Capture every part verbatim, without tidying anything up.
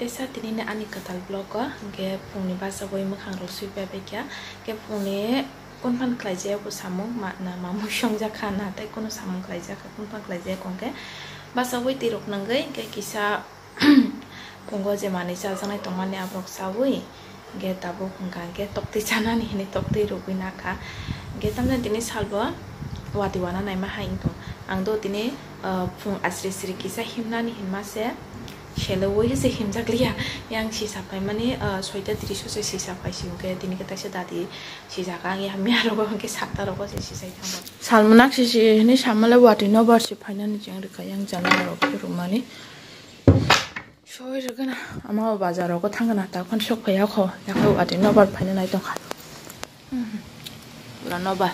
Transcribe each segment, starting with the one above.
Teisa tinini ani kwtal vlog o, hwnkhe phungni bachawi mwkhang rok sui pai bai kha, hwnkhe phungni kunphan khlaijak bo samung ma, na mamui songjakha na tei kunu samung khlaijakha, kunphan khlaijak hwnkhe bachawi twi rok nangwi hwnkhe kisa phungo je manwi chajaknai tongmani aborok chawi hwnkhe tabuk hwnkha hwnkhe toktwi chanani hinwi toktwi rwgwi nakha, hwnkhe tamni tini salbo watwi wana naima hai wngtong ang do tini. Ah, phung asri sri kisa himnani hinma se, selewi se himjakliya. Yang sisa phaimani, ah, soita tris o se sisa phaisi hwnkhe tini khe taisa dadi sijak ang ya miya rogo hwnkhe satta rogo se sisai thango. Salmanak sisi hinwi samale watwi nobar se phainani cheng rwkha yang jana rok phurumani. Soi rwgana ama o bazar rogo thangna ta khon sok phaiya kho yakho watwi nobar phaina nai tongkha. Pura nobar.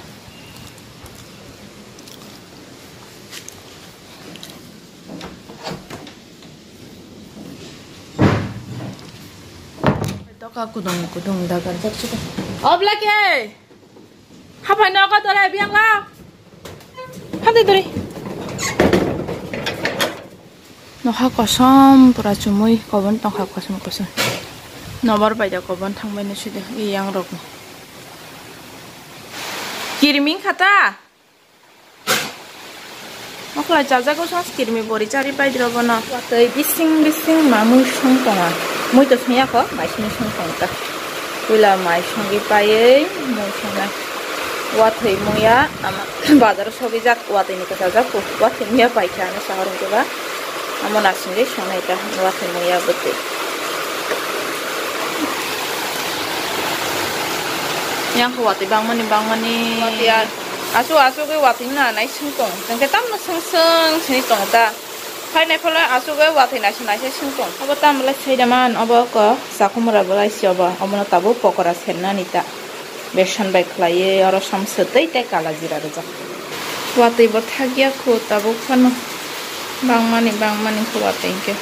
Doka kudung kudung dagar jak suka. Obla ke? Hapai nogo tore biang la. Hande dori. Nokha kosom pura chumui kobon tongkha kosom kosom. Nobar bai da kobon thangbai no sidi i yang rok. Kirming khata. Mokla jajago sas kirmi bori chari pai dro bono. Watwi bising bising mamui song tonga. Mui to song yako, mai sini song tong ta. Puila mai songi paiwi mui songnai. Watwi muya ama bazar sogi jak watwi ni kasa jak pu. Watwi muya pai kha ano sahar hwnkhe ba. Amo nasingwi songnai ta watwi muya bwtwi. Yang kho watwi bangmani bangmani. Watwi ar. Asu asu ke watwi na nai sing tong. Tengke tam no sing sing sini tong ta. Phai nai phala asu ke watwi nai sing nai sing tong. Abo tam le sai da man abo ko sakumura bolai si abo. Abo no tabo pokora senna ni ta. Besan bai khlaiye oro som swtwi tei kala jira rwjak. Watwi bo thakya khu tabuk phano bangmani bangmani khu watwi hwnkhe.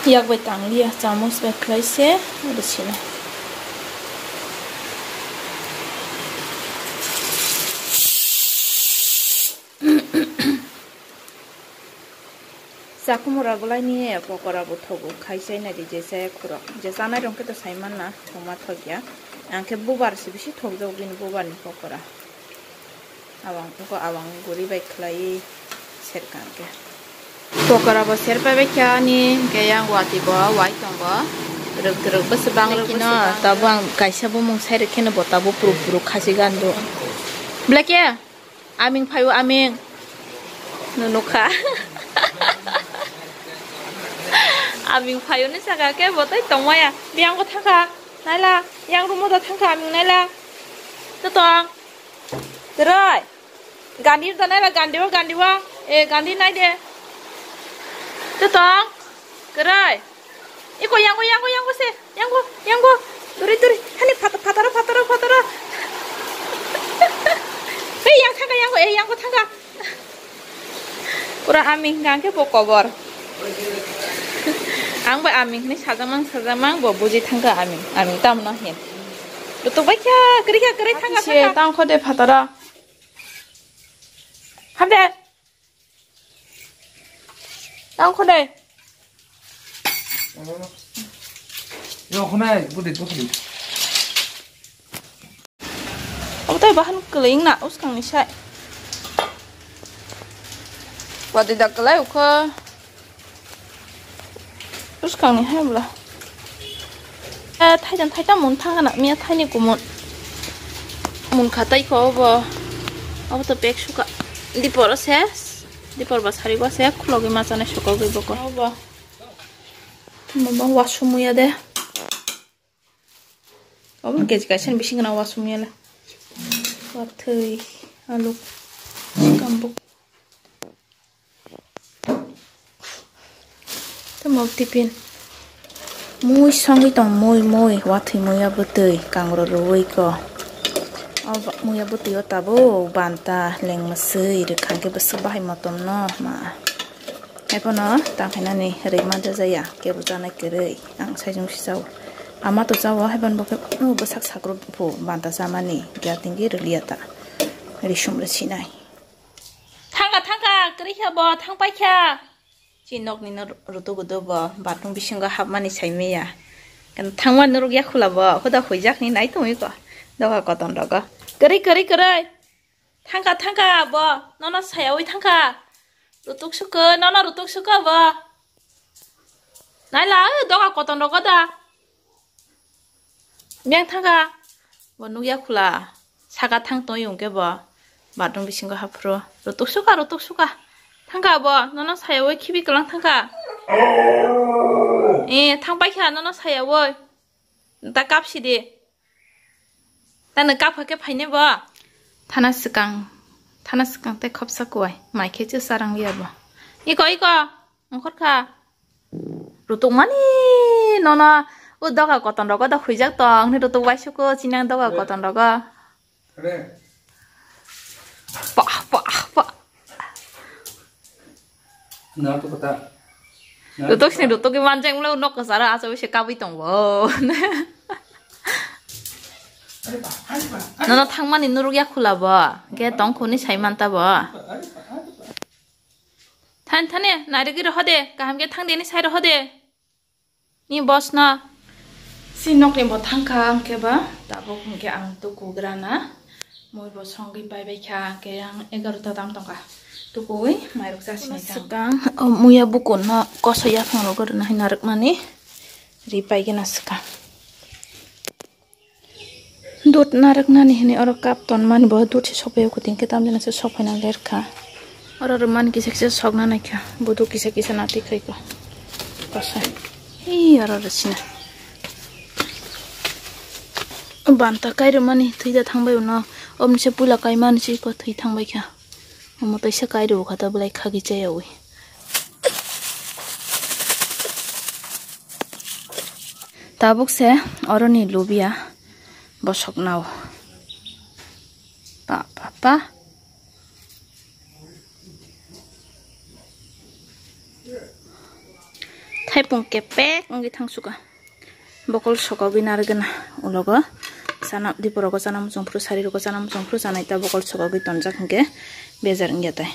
Yak bai tangliya, chamus bai khlai se rwsino. Chakumura bwlaini pokora bo thogo, khai chai nai di, je chaya khurok. Je chanai rok khe to sai manna, thokma thokya. Ang khe bubar se bisi thokjago bini bubar ni pokora. Awang, ko awang guri bai khlai serkang khe. Pokora bo serpai bai kha ani, hwnkhe yang watwi bo wai tongo. Rwk rwk bwswk bang rwk bwswk bang. Tabuk ang kaisa bumung sai rwk kheno bo tabuk puruk puruk khasi gando. Belai khe? Aming phaio aming. Nunukha. Aming phaio ni saka khe bo tei tongmaya. Biyang bo thangkha. Naila, yang rumo da thangkha aming naila. Totong. Kwrwi. Gandhi da naila gandhi o gandhi o. E gandhi nai de. Totong. Kwrwi. Iko yango yango yango se. Yango yango. Duri duri. Hani phat-, phataro phataro phataro. Hei yang thangkha yango e yango thangkha. Pura aming hwnkha khe bo kobor. Ang bai aming hinwi sajakmang sajakmang bo buji thangkha aming. Aming tamno hin. Lutuk bai kha kwrwi kha kwrwi thangkha se thangkha. Tang kho de phataro. Hamde. Tang kho de. Yo khonai budi budi. Obo tai bahan kwlwng na uskang ni sai. Watwi da kwlai ukho. Uskang ni hai bwla. Eh, thaidan thaita mun thang na miya thaini kumun. Mun khatai ko obo. Obo to bag suka. Dipor o se. Dipor ba sari ba se. Khulogwi ma chanai sukogwi boko. Obo. Mama wasumuya de. Obo kg kaisa ni bising gana wasumya le. Watwi, alu, kambuk. Tamo tiffin. Mui songwi tong mui mui watwi muya bwtwi kangro rwwi ko. O ba-, muya bwtwi o tabuk banta lengma swi rwkha khe bwswk bahai motom no ma. Haiphano tang khainani rwi manjak jaya, kebo chanai kwrwi. Ang saichung si chao. Ama to chao, haiphano bo khe, uh, bwsak sakrupbo banta chamani. Kya tingki rwliya ta. Risum rw sinai. Thangkha, thangkha, kwrwi kha bo, thang pai kha. Chini nokni no rutuk udo bo, bathroom bisingo hapmani saimaya. Kan thangmani ruk yakhula bo, hoda huijak ni nai tongwi ko. Doga koton rogo. Kwrwi, kwrwi, kwrwi. Thangka, thangka bo, nono sayawi thangka. Rutuk suko, nono rutuk suko bo. Naila, o doga koton rogo da. Biyang thangka. Bo nukya khula. Saka thang tong yung ke bo. Bathroom bisingo haphro. Rutuk suka, rutuk suka. Thangka bo. Nono saya wai khibi kwlang thangka. Eh, thang paikha nono saya wai. Ta kap sidi. Tano kap hake phaine bo. Thana swkang. Thana swkang te khopsa kuwai. Mai khe chu sarang liya bo. Iko, iko. Ongkhorkha. Rutuk mani nono o doga koton rogo da huijak tong ni rutuk bai suko chinang doga koton rogo. Pa, pa, pa. Rutuk sini rutuk ki manjang lo nok kasara asa wise kabui tong bo. Nono thangmani nuruk ya khula bo. Ge tong khuni sai manta bo. Than thane, nairigwi rohode, kaham khe thang deni sai rohode. Ni boss no. Si nokni bo thangkha ang khe ba, tabuk hwnkhe ang tuku grana. Mui bo songwi pai bai kha, ang khe ang egarota tam tongkha. Tukui mairok cha sinai kha. Swkang, o muya bukurno koso yaphang rogo rwna hai narwkmani ri pai gana swkang. Dut narwknani hwnwi oro cup tonmani bo dut se sokphai o kuting khe tamjani se sokphaina lerkha. Oro rwmani kisa kisa sokna naikha. Bodo kisa kisa natwi khaikha. Kosa. Ee, oro rwsina. Banta kai rwmani thwi da thangbai uno. Omni se puila kaimani se iko thwi thangbaikha. Omo teisa kai rw kha ta belai khagwi chayaui. Tabuk se oroni lubia bosok nao. Pa, pa, pa. Thaipung kepek wngwi thangsuka. Bokol sokogwi narwgwna ulogo. Chana, diporogo chana muchungphuru, sarirogo chana muchungphuru, chanai ta bokol sokogwi tonjak hinkhe bejar wngya tai.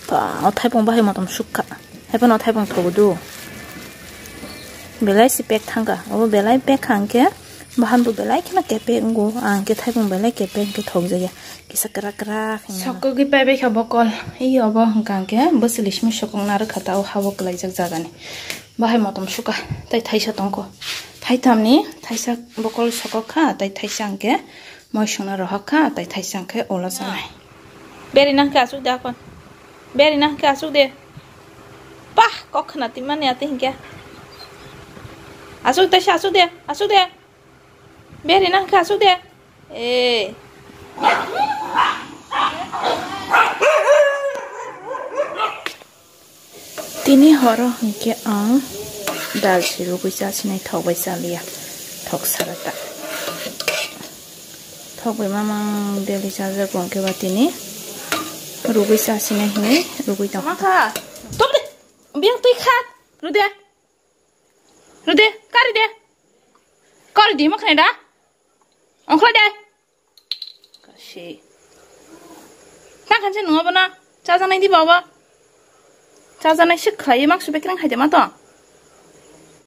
Pa, o thaipung bahai motom sukha. Haiphano o thaipung thogo do. Belai si pek thangkha. Obo belai pek kha hinkhe bahan bo belai kheno kepek wngo. Ang khe thaipung belai kepek hinkhe thokjakya. Kisa kwrak kwrak hinwi. Sokogwi paibai kha bokol. Ei obo hwnkha hinkhe bwswli simi sokokna rwkha ta o habo kwlaijak jagani. Bahai motom sukha. Tai thaisa tongkho. Thaithamni thaisa bokol sokok kha, tai thaisa hinkhe moisongno rohok kha, tai thaisa hinkhe ulo chanai. Beri nang khe asuk de akon. Beri nang khe asuk de. Pah, kok khna timani ate hinkhe. Asuk de, asuk de, asuk de. Beri nang khe asuk de. Eh. Tini horo hinkhe ang dal se rugwi chasinai thok bai chaliya, thok sara ta. Thok bai mamang daily chajar kong khe ba tini rugwi chasinai hinwi rugwi tong. Mama kha. Top de. Biang twi kha. Rude. Rude. Kari de. Kari de makhne da. Ongkhla de. Kasi. Tang khanse nungo bono. Chajanai di baba. Chajanai sik khlai mak su bekreng hai de ma to.